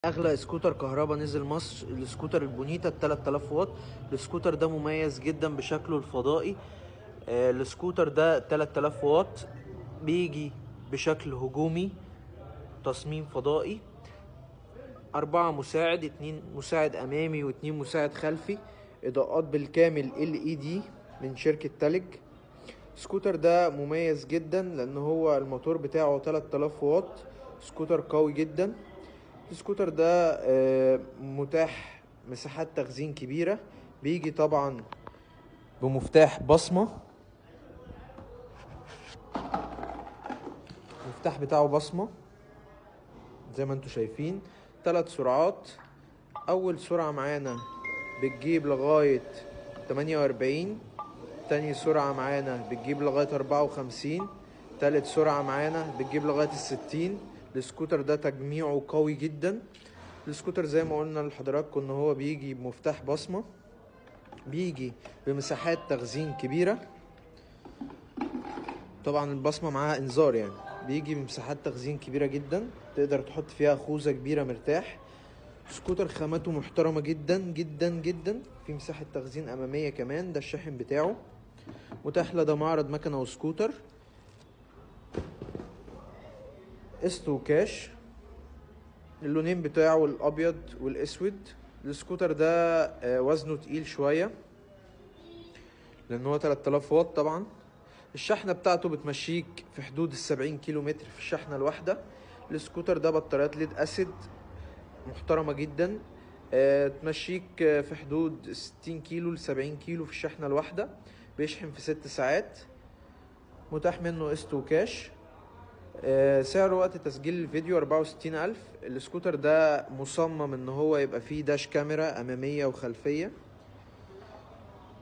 اغلى سكوتر كهرباء نزل مصر، السكوتر البونيتا 3000 واط. السكوتر ده مميز جدا بشكله الفضائي. السكوتر ده 3000 واط، بيجي بشكل هجومي، تصميم فضائي. 4 مساعد، 2 مساعد امامي و2 مساعد خلفي، اضاءات بالكامل LED من شركة تلج. السكوتر ده مميز جدا لان هو الموتور بتاعه 3000 واط، سكوتر قوي جدا. السكوتر ده متاح مساحات تخزين كبيرة، بيجي طبعا بمفتاح بصمة، المفتاح بتاعه بصمة زي ما انتم شايفين. 3 سرعات، اول سرعة معانا بتجيب لغاية 48، تاني سرعة معانا بتجيب لغاية 54، تالت سرعة معانا بتجيب لغاية 60. السكوتر ده تجميعه قوي جدا. السكوتر زي ما قلنا لحضراتكم ان هو بيجي بمفتاح بصمة، بيجي بمساحات تخزين كبيرة، طبعا البصمة معاها انذار يعني، بيجي بمساحات تخزين كبيرة جدا تقدر تحط فيها خوذة كبيرة مرتاح. سكوتر خامته محترمة جدا جدا جدا، في مساحة تخزين أمامية كمان. ده الشاحن بتاعه، متاح لدى معرض مكنة وسكوتر، قسط وكاش. اللونين بتاعه الأبيض والأسود. السكوتر ده وزنه تقيل شوية لأن هو 3000 واط طبعا. الشحنة بتاعته بتمشيك في حدود 70 كيلو متر في الشحنة الواحدة. السكوتر ده بطاريات lead acid محترمة جدا، تمشيك في حدود 60 كيلو ل70 كيلو في الشحنة الواحدة، بيشحن في 6 ساعات. متاح منه قسط وكاش. سعره وقت تسجيل الفيديو 64000. السكوتر ده مصمم ان هو يبقى فيه dash camera امامية وخلفية،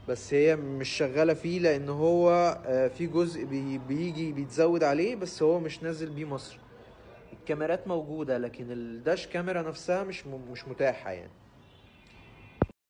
بس هي مش شغالة فيه لان هو في جزء بيجي بيتزود عليه، بس هو مش نازل بيه مصر. الكاميرات موجودة لكن ال dash camera نفسها مش متاحة يعني.